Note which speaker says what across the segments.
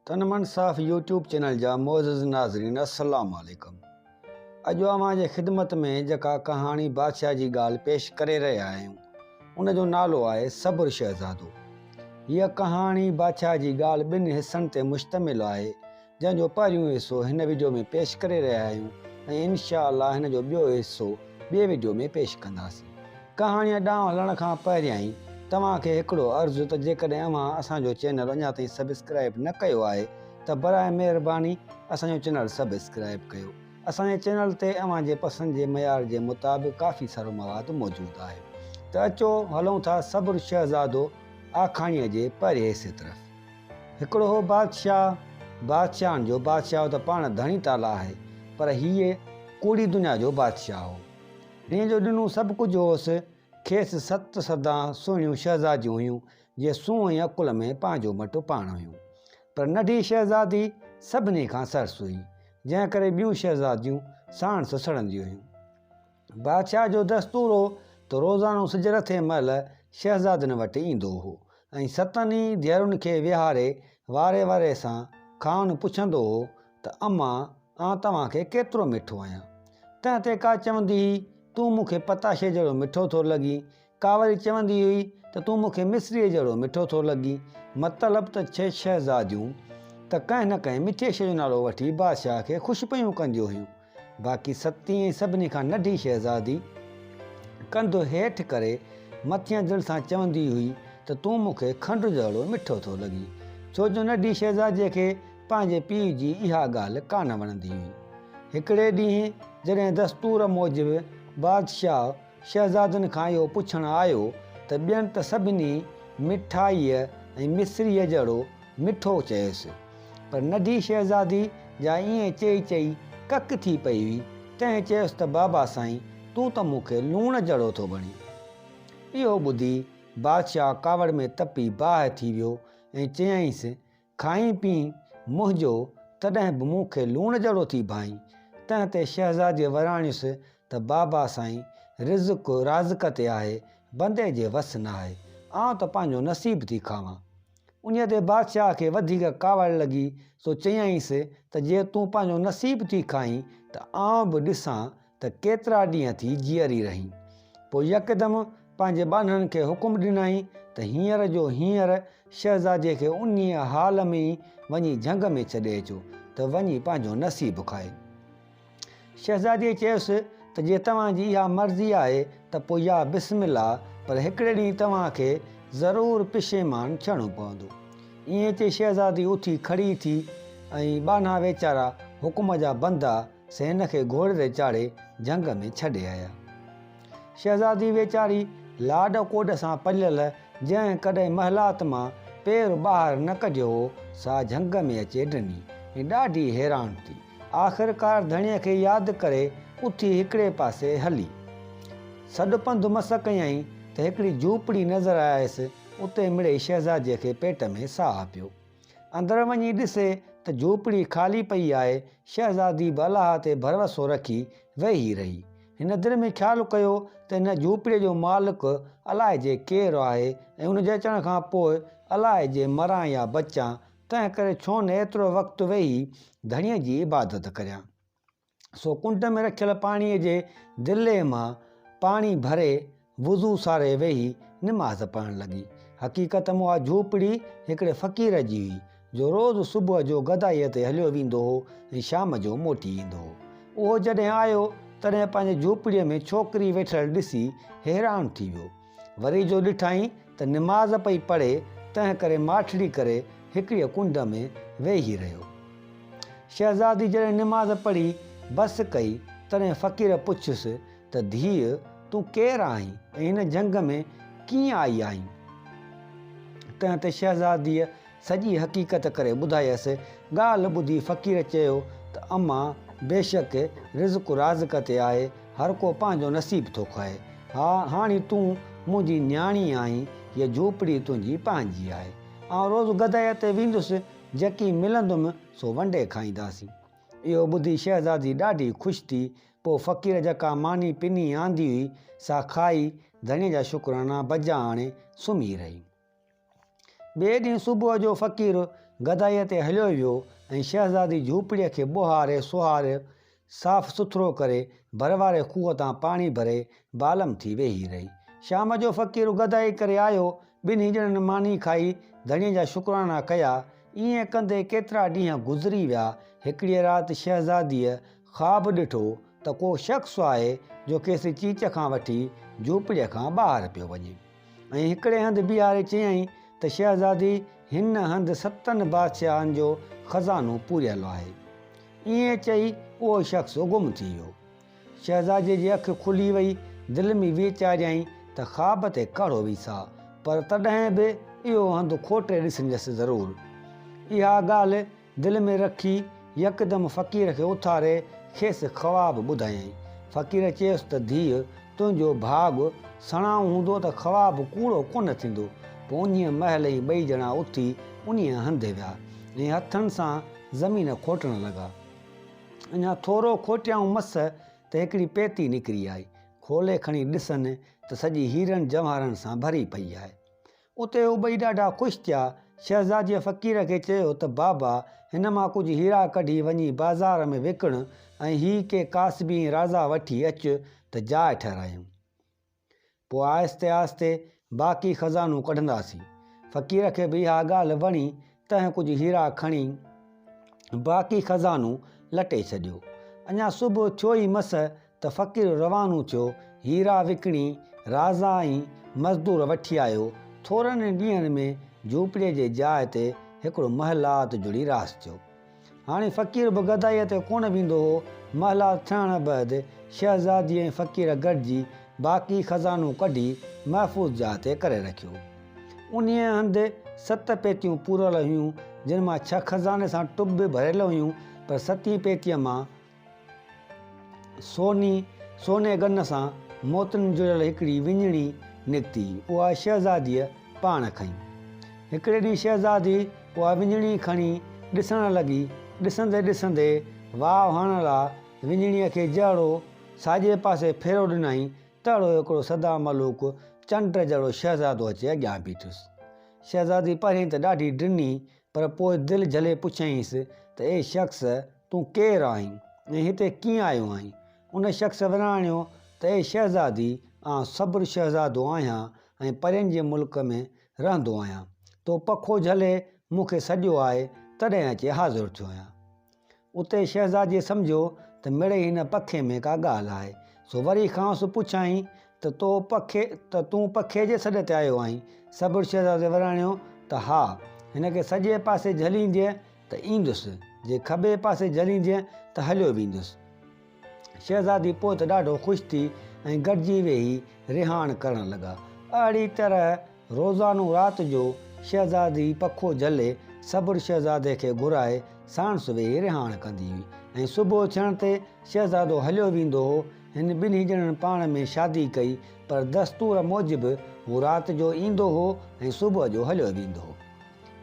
Speaker 1: تن من صاف يوٽيوب چينل جا معزز ناظرين السلام عليڪم اڄ اوهان جي خدمت ۾ جيڪا ڪهاڻي بادشاهه جي ڳالهه پيش ڪري رهيا آهيون ان جو نالو آهي صبر شهزادو هيء ڪهاڻي بادشاهه جي ڳالهه ٻن حصن تي مشتمل آهي جنهن جو پهريون حصو هن وڊيو ۾ پيش ڪري رهيا آهيون ۽ انشاء الله هن جو ٻيو حصو ٻئي وڊيو ۾ پيش ڪنداسين. ڪهاڻيء ڏانهن هلڻ کان پهريائين توهان کي هڪڙو عرض ته جيڪڏهن اوهان اسان جو چينل اڃا تائين سبسڪرائيب نه ڪيو آهي ته براء مهرباني اسان جو چينل سبسڪرائيب ڪيو. اسان جي چينل تي اوهان جي پسند جي معيار جي مطابق ڪافي سارو مواد موجود آهي. ته اچو هلون ٿا صبر شهزادو آکاڻيء جي پهرين حصي طرف. هڪڙو هو بادشاهه، بادشاهن جو بادشاهه ته پاڻ ڌڻي تعاليٰ آهي، پر هيء ڪوڙي دنيا جو بادشاهه هو. ڏينهن جو ڏنو سڀ ڪجهه هوس، کيس ست سدا سهڻيون شهزاديون هيون، جي سونهن ۽ عقل ۾ پنهنجو مٽ پاڻ هيون. پر ننڍي شهزادي سڀني کان سرس هئي، جنهن ڪري ٻيون شهزاديون ساڻس سڙنديون هيون. بادشاهه جو دستور هو ته روزانو سج لٿي مهل شهزادين وٽ ايندو هو ۽ ستن ئي ڌيئرن کي ويهاري واري واري سان کانئن پڇندو هو ته امان آئون توهان کي ڪيترو مٺو آهيان؟ تنهن تي ڪا چوندي هئي تون مون کي پتاشي جهڙو مٺو ٿو لڳين، ڪا وري چوندي هئي ته تون مون کي مصريء جهڙو مٺو ٿو لڳين. مطلب ته شهزاديون ته ڪنهن نه ڪنهن مٺي شيء جو نالو وٺي بادشاهه کي خوش پيون ڪنديون هيون. باقي ستين ۽ سڀني کان ننڍي شهزادي ڪنڌ هيٺ ڪري مٿينء دل سان چوندي هئي ته تون مون کي کنڊ جهڙو مٺو ٿو لڳين. ڇو جو ننڍي شهزاديء کي پنهنجي پيء جي اها ڳالهه ڪانه وڻندي هئي. هڪڙي ڏينهن جڏهن دستور موجب بادشاهه شهزادن کان اهو پڇڻ آيو ته ٻين ته سڀني مٺائيء ۽ مصريء جهڙو مٺو چيس، پر ننڍي شهزادي جا ائين چئي چئي ڪڪ ٿي پئي هئي، تنهن چيس ته بابا سائين تون ته مون کي لوڻ جهڙو ٿو بڻين. اهو ٻڌي بادشاهه ڪاوڙ ۾ تپي باهه ٿي ويو ۽ چيائينس کائين پيئين منهنجو، تڏهن به مون کي لوڻ جهڙو ٿي ڀانئين. تنهن تي شهزاديء وراڻيس ته بابا سائين، رزق رازق تي آهي، بندي جي وس نه آهي. آئون ته پنهنجو نصيب ٿي کاوان. انهيء تي بادشاهه کي وڌيڪ ڪاوڙ لڳي، سو چيائينس ته جي تون پنهنجو نصيب ٿي کائين ته آئون به ڏسان ته ڪيترا ڏينهن ٿي جيئري رهين. پوء يڪدم پنهنجي ٻانهن کي حڪم ڏنائين ته هينئر جو هينئر شهزاديء کي انهيء حال ۾ ئي وڃي جهنگ ۾ ڇڏي اچو ته وڃي پنهنجو نصيب کائي. شهزاديء چيس ته جي توهان جي اها مرضي آهي ته پوء يا بسم الله پر هڪڙي ڏينهن توهان کي ضرور پشيمان ٿيڻو پوندو. ائين چئي شهزادي اٿي کڙي ٿي ۽ ٻانها ويچارا حڪم جا بندا سي هن کي گهوڙي تي چاڙهي جهنگ ۾ ڇڏي آيا. شهزادي ويچاري لاڏ ڪوڏ سان پليل، جنهن ڪڏهن محلات مان پير ٻاهر نه ڪڍيو هو، سا جهنگ ۾ اچي ڊني ۽ ڏاڍي حيران ٿي. آخرڪار ڌڻيء کي ياد ڪري اٿي هڪڙي پاسي هلي. سڏ پنڌ مس ڪيائين ته هڪڙي جهوپڙي نظر آيس، اتي مڙئي شهزاديء کي پيٽ ۾ ساهه پيو. اندر وڃي ڏسي ته جهوپڙي خالي پئي آهي. شهزادي به الله تي ڀروسو رکي ويهي رهي. هن دل ۾ خيال ڪيو ته هن جهوپڙيء جو مالڪ الائجي ڪير آهي ۽ ان جي اچڻ کان پوء الائجي مران يا بچان، تنهن ڪري ڇو نه ايترو وقت ويهي ڌڻيء جي عبادت ڪريان. سو ڪنڊ ۾ رکيل پاڻيء جي دلي مان پاڻي ڀري وضو ساري ويهي نماز پڙهڻ لڳي. حقيقت ۾ اها جهوپڙي هڪڙي فقير جي هئي، جو روز صبح جو گدائيء تي هليو ويندو هو ۽ شام جو موٽي ايندو هو. اهو جڏهن آيو، تڏهن پنهنجي جهوپڙيء ۾ ڇوڪري ويٺل ڏسي حيران ٿي ويو. وري جو ڏٺائين ته نماز پئي پڙهي، تنهن ڪري ماٺڙي ڪري هڪڙيء ڪنڊ ۾ ويهي رهيو. شهزادي جڏهن نماز پڙهي بس ڪئي، تڏهن فقير پڇيس ته ڌيء تون ڪير آهين ۽ هن جهنگ ۾ ڪيئن آئي آهين؟ تنهن تي شهزاديء سڄي حقيقت ڪري ٻڌايس. ڳالهه ٻڌي فقير چيو ته امان بيشڪ رزق رازق تي آهي، هر ڪو پنهنجو نصيب ٿو کائي. ها هاڻي تون منهنجي نياڻي آهين، هيء جهوپڙي تنهنجي پنهنجي آهي. آئون روز گدائيء تي ويندس، جيڪي ملندم سو ونڊي کائينداسين. اهو ٻڌي شهزادي ڏاڍي خوش ٿي. پوء فقير جيڪا ماني پني آندي هئي، سا کائي، ڌڻيء جا شڪرانا بجا آڻي سمهي رهي. ٻئي ڏينهن صبح جو فقير گدائيء تي هليو ويو ۽ شهزادي جهوپڙيء کي ٻوهاري سهاري صاف سٿرو ڪري ڀر واري کوهه تان پاڻي ڀري بالم ٿي ويهي رهي. شام جو فقير گدائي ڪري آيو. ٻنهي ڄڻن ماني کائي ڌڻيء جا شڪرانا ڪيا. ائين ڪندي ڪيترا ڏينهن گذري ويا. هڪڙيء رات شهزاديء خواب ڏٺو ته ڪو شخص آهي جو کيس چيچ کان وٺي جهوپڙيء کان ٻاهر پيو وڃي. ۽ هڪڙي هنڌ بيهاري چيائين ته شهزادي هن هنڌ ستن بادشاهن جو خزانو پوريل آهي. ائين چئي اهو شخص گم ٿي ويو. شهزاديء جي اک کلي وئي، دل ۾ ويچاريائين ته خواب تي ڪهڙو ويساهه، پر تڏهن به اهو هنڌ کوٽي ڏسنديس ضرور. اها ڳالهه دل ۾ رکي يڪدم فقير کي اٿاري کيس خواب ٻڌايائين. فقير چيس ته ڌيء، تنهنجو ڀاڳ سڻائو هوندو ته خواب ڪوڙو ڪونه ٿيندو. پوء انهيء مهل ئي ٻئي ڄڻا اٿي انهيء هنڌ ويا ۽ هٿن سان زمين کوٽڻ لڳا. اڃا ٿورو کوٽيائون مس ته هڪڙي پيتي نڪري آئي. کولي کڻي ڏسن ته سڄي هيرن جواهرن سان ڀري پئي آهي. اتي هو ٻئي ڏاڍا خوش ٿيا. شهزاديء فقير کي چيو ته بابا، هن مان ڪجهه هيرا ڪڍي وڃي بازار ۾ وڪڻ ۽ هي ڪي ڪاسبي ۽ رازا وٺي اچ ته جاء ٺهرايون. پوء آهستي آهستي باقي خزانو ڪڍنداسين. فقير کي به اها ڳالهه وڻي، تنهن ڪجهه هيرا کڻي باقي خزانو لٽي ڇڏيو. اڃا صبح ٿيو ئي مس ته فقير روانو ٿيو، هيرا وڪڻي رازا ۽ مزدور وٺي آيو. ٿورن ئي ڏينهن ۾ جهوپڙيء جي جاء تي هڪڙو محلات جڙي راس ٿيو. هاڻي فقير به گدائيء تي ڪونه ويندو هو. محلات ٺهڻ بعد شهزادي ۽ فقير گڏجي باقي خزانو ڪڍي محفوظ جاء تي ڪري رکيو. انهيء هنڌ ست پيتيون پوريل هيون، جن مان ڇهه خزاني سان ٽب به ڀريل هيون، پر ستين پيتيء مان سوني سوني ڳن سان موتين جڙيل هڪڙي وڃڻي نڪتي. اها شهزاديء پاڻ کنئي. هڪڙي ڏينهن شهزادي اها وڃڻي کڻي ڏسڻ لڳي. ڏسندي ڏسندي واء هڻڻ لاء وڃڻيء کي جهڙو ساڄي پاسي ڦيرو ڏنائين، تهڙو هڪڙو سدا ملوڪ چنڊ جهڙو شهزادو اچي اڳيان بيٺس. شهزادي پهرين ته ڏاڍي ڊني، پر پوء دل جهلي پڇيائينس ته اي شخص! تون ڪير آهين ۽ هتي ڪيئن آيو آهين؟ ان شخص وراڻيو ته اي شهزادي! آئون صبر شهزادو آهيان ۽ پرين جي ملڪ ۾ رهندو آهيان. تو پکو جهلي مون کي سڏيو آهي، تڏهن اچي حاضر ٿيو آهيان. اتي شهزاديء سمجهيو ته مڙئي هن پکي ۾ ڪا ڳالهه آهي، سو وري کانئس پڇيائين ته تو پکي ته تون پکي جي سڏ تي آيو آهين؟ صبر شهزادي وراڻيو ته ها، هن کي سڄي پاسي جهليندينء ته ايندس، جي کٻي پاسي جهليندينء ته هليو ويندس. شهزادي پوء ته ڏاڍو خوش ٿي ۽ گڏجي ويهي رهاڻ ڪرڻ لڳا. اهڙي طرح روزانو رات جو شهزادي پکو جهلي صبر شهزادي کي گهرائي ساڻس ويهي رهاڻ ڪندي هئي ۽ صبح ٿيڻ تي شهزادو هليو ويندو هو. هن ٻنهي ڄڻن پاڻ ۾ شادي ڪئي پر دستور موجب هو رات جو ايندو هو ۽ صبح جو هليو ويندو هو.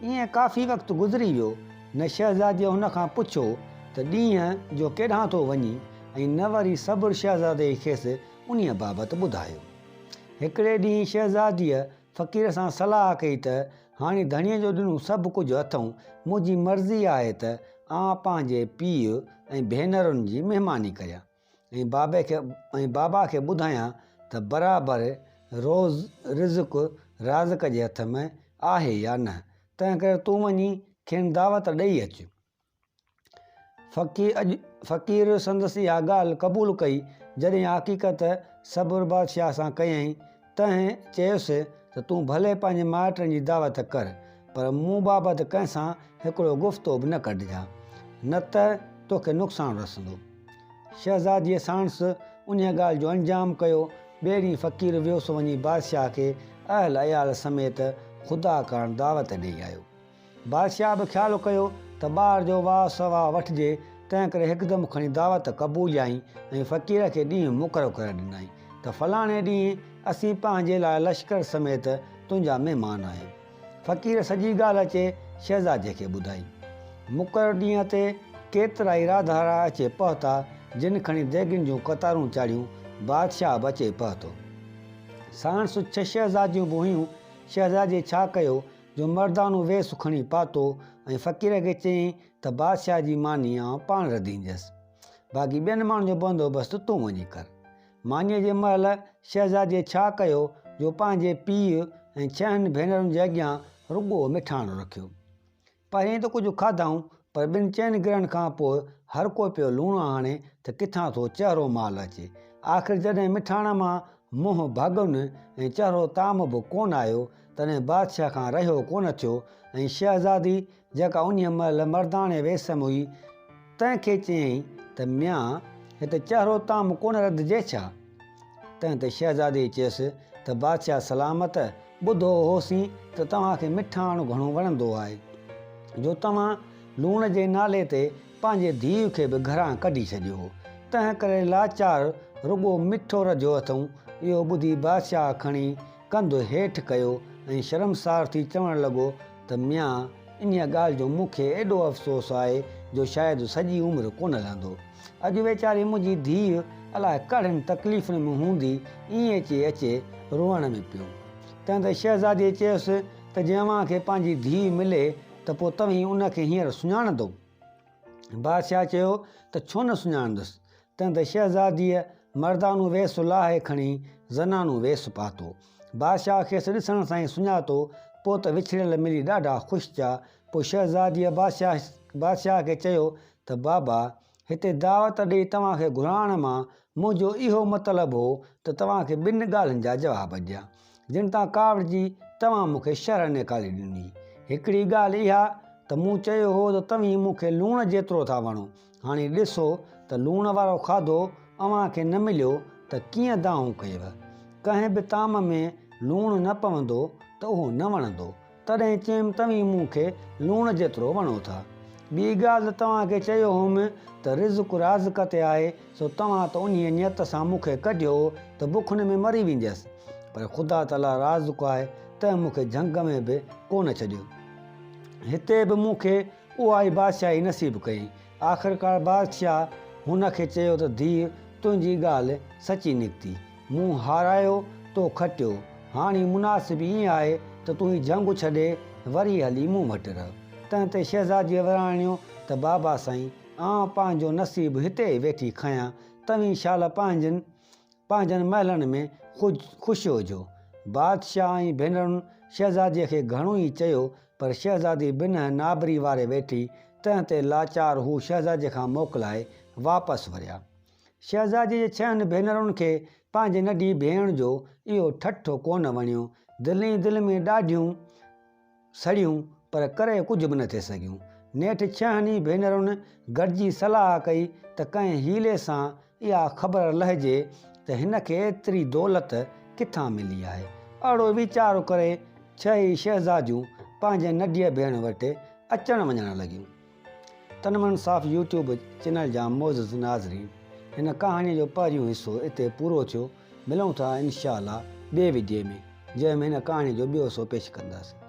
Speaker 1: ائين ڪافي وقت گذري ويو، نه شهزاديء هن کان پڇيو ته ڏينهن جو ڪيڏانهن ٿو وڃين ۽ نه وري صبر شهزادي کيس انهيء بابت ٻڌايو. هڪڙي ڏينهن شهزاديء فقير سان صلاح ڪئي ته هاڻي ڌڻيء جو ڏنو سڀ ڪجهه اٿئون، منهنجي مرضي آهي ته آء پنهنجي پيء ۽ ڀينرن جي مهماني ڪريان ۽ بابي کي ۽ بابا کي ٻڌايان ته برابر روز رزق رازق جي هٿ ۾ آهي يا نه، تنهنڪري تون وڃي کين دعوت ڏئي اچ. فقير سندس اها ڳالهه قبول ڪئي. جڏهن حقيقت صبر بادشاهه سان ڪيائين، تنهن چيس ته تون ڀلي پنهنجي مائٽن جي دعوت ڪر، پر مون بابت ڪنهن سان هڪڙو گفتو به نه ڪڍجان، نه ته توکي نقصان رسندو. شهزاديء ساڻس انهيء ڳالهه جو انجام ڪيو. ٻئي ڏينهن فقير ويو سو وڃي بادشاهه کي اهل عيال سميت خدا ڪارڻ دعوت ڏيئي آيو. بادشاهه به خيال ڪيو ته ٻار جو واء سواء وٺجي، تنهنڪري هڪدم کڻي دعوت قبوليائين ۽ فقير کي ڏينهن مقرر ڪري ڏنائين ته فلاڻي ڏينهن اسين پنهنجي لاء لشڪر سميت تنهنجا مهمان آهيون. فقير سڄي ڳالهه اچي شهزادي کي ٻڌائي. مقرر ڏينهن تي ڪيترائي راڌارا اچي پهتا، جن کڻي ديڳين جون قطارون چاڙهيون، بادشاهه به اچي پهتو. ساڻس ڇهه شهزاديون به هيون. شهزاديء ڇا ڪيو؟ جو مردانو ويس کڻي پاتو ۽ فقير کي چيائين ته بادشاهه جي ماني آئون پاڻ رڌينديس. باقي ٻين ماڻهن جو بندوبست تون وڃي ڪر. مانيء جي مهل شهزاديء ڇا ڪيو جو پنهنجي پيء ۽ ڇهن ڀينرن جي اڳيان رڳو مٺاڻ رکيو. پهرين ته ڪجهه کاڌائون پر ٻن چئن گرهن کان پوء هر ڪو پيو لوڻ آڻي ته ڪٿان ٿو چهرو مال اچي. آخر جڏهن مٺاڻ مان منهن ڀڳن ۽ چهرو طعام به ڪونه آيو، تڏهن بادشاهه کان رهيو ڪونه ٿيو ۽ شهزادي جيڪا انهيء مهل مرداڻي ويس ۾ هئي، تنهن کي چيائين ته ميان، هت چهرو طعام ڪونه رڌجي ڇا؟ تنهن تي شهزاديء چيس ته بادشاهه سلامت، ٻڌو هوسين ته توهان کي مٺاڻ گهڻو وڻندو آهي، جو توهان لوڻ جي نالي تي پنهنجي ڌيء کي به گهران ڪڍي ڇڏيو هو، تنهن ڪري لاچار رڳو مٺو رڌيو اٿئون. اهو ٻڌي بادشاهه کڻي ڪنڌ هيٺ ڪيو ۽ شرمسار ٿي چوڻ لڳو ته ميان، انهيء ڳالهه جو مون کي ايڏو افسوس آهي جو شايد سڄي عمر ڪونه لهندو. اڄ ويچاري منهنجي ڌيء الاء ڪهڙين تڪليفن ۾ هوندي، ائين چئي اچي روئڻ ۾ پيو. تنهن تي شهزاديء چيس ته جي اوهان کي پنهنجي ڌيء ملي ته پوء توهين ان کي هينئر سڃاڻندؤ؟ بادشاهه چيو ته ڇو نه سڃاڻندس؟ تنهن تي شهزاديء مردانو ويس لاهي کڻي زنانو ويس پاتو. بادشاهه کيس ڏسڻ سان ئي سڃاتو، پوء ته وڇڙيل ملي ڏاڍا خوش ٿيا. پوء شهزاديء بادشاهه کي چيو ته بابا، هتي دعوت ڏئي توهان کي گهرائڻ مان منهنجو اهو مطلب هو ته توهان کي ٻن ڳالهين جا جواب ڏيان، جن تان ڪاوڙجي توهان مون کي شهر نيڪالي ڏني. هڪڙي ڳالهه اها ته مون چيو هو ته توهين مون کي لوڻ جيترو ٿا وڻو، هاڻي ڏسو ته لوڻ وارو کاڌو اوهان کي نه مليو ته ڪيئن دانهون ڪيو. ڪنهن به طعام ۾ لوڻ نه پوندو ته اهو نه وڻندو. تڏهن چيم توهين مون کي لوڻ جيترو وڻو ٿا. ٻي ڳالهه ته توهان کي چيو هوم ته رزق رازق تي آهي، سو توهان ته انهيء نيت سان مون کي ڪڍيو هو ته بکن ۾ مري وينديس. پر خدا تعاليٰ رازق آهي، تنهن مون کي جهنگ ۾ به ڪونه ڇڏيو. هتي به مون کي اها ئي بادشاهي نصيب ڪيائين. آخرڪار بادشاهه هن کي چيو ته ڌيء تنهنجي ڳالهه سچي نڪتي. مون هارايو، تو کٽيو. هاڻي مناسب ائين آهي ته تون هي جهنگ ڇڏي وري هلي مون وٽ رهه. تنهن تي شهزاديء وراڻيو ته بابا سائين، آئون پنهنجو نصيب هتي ئي ويٺي کايان، توهين شال پنهنجن پنهنجن محلن ۾ خوش هجو. بادشاهه ۽ ڀينرن شهزاديء کي گهڻو ئي چيو، پر شهزادي بنهه نابري واري ويٺي، تنهن تي لاچار هو شهزاديء کان موڪلائي واپس وريا. شهزادي جي ڇهن ڀينرن کي پنهنجي ننڍي ڀيڻ جو اهو ٺٺ ڪونه وڻيو. دل ئي دل ۾ ڏاڍيون سڙيون، پر ڪري ڪجهه به نه ٿي سگهيون. نيٺ ڇهن ئي ڀينرن گڏجي صلاح ڪئي ته ڪنهن حيلي سان اها خبر لهجي ته هن کي ايتري دولت ڪٿان ملي آهي. اهڙو ويچار ڪري ڇهه ئي شهزاديون پنهنجي ننڍيء ڀيڻ وٽ اچڻ وڃڻ لڳيون. تنمن صاف يوٽيوب چينل جا معزز ناظرين هن ڪهاڻي جو پهريون حصو اتي پورو ٿيو ملون ٿا انشاء الله ٻئي وڊيي ۾ جنهن ۾ هن ڪهاڻي جو ٻيو حصو پيش ڪنداسين.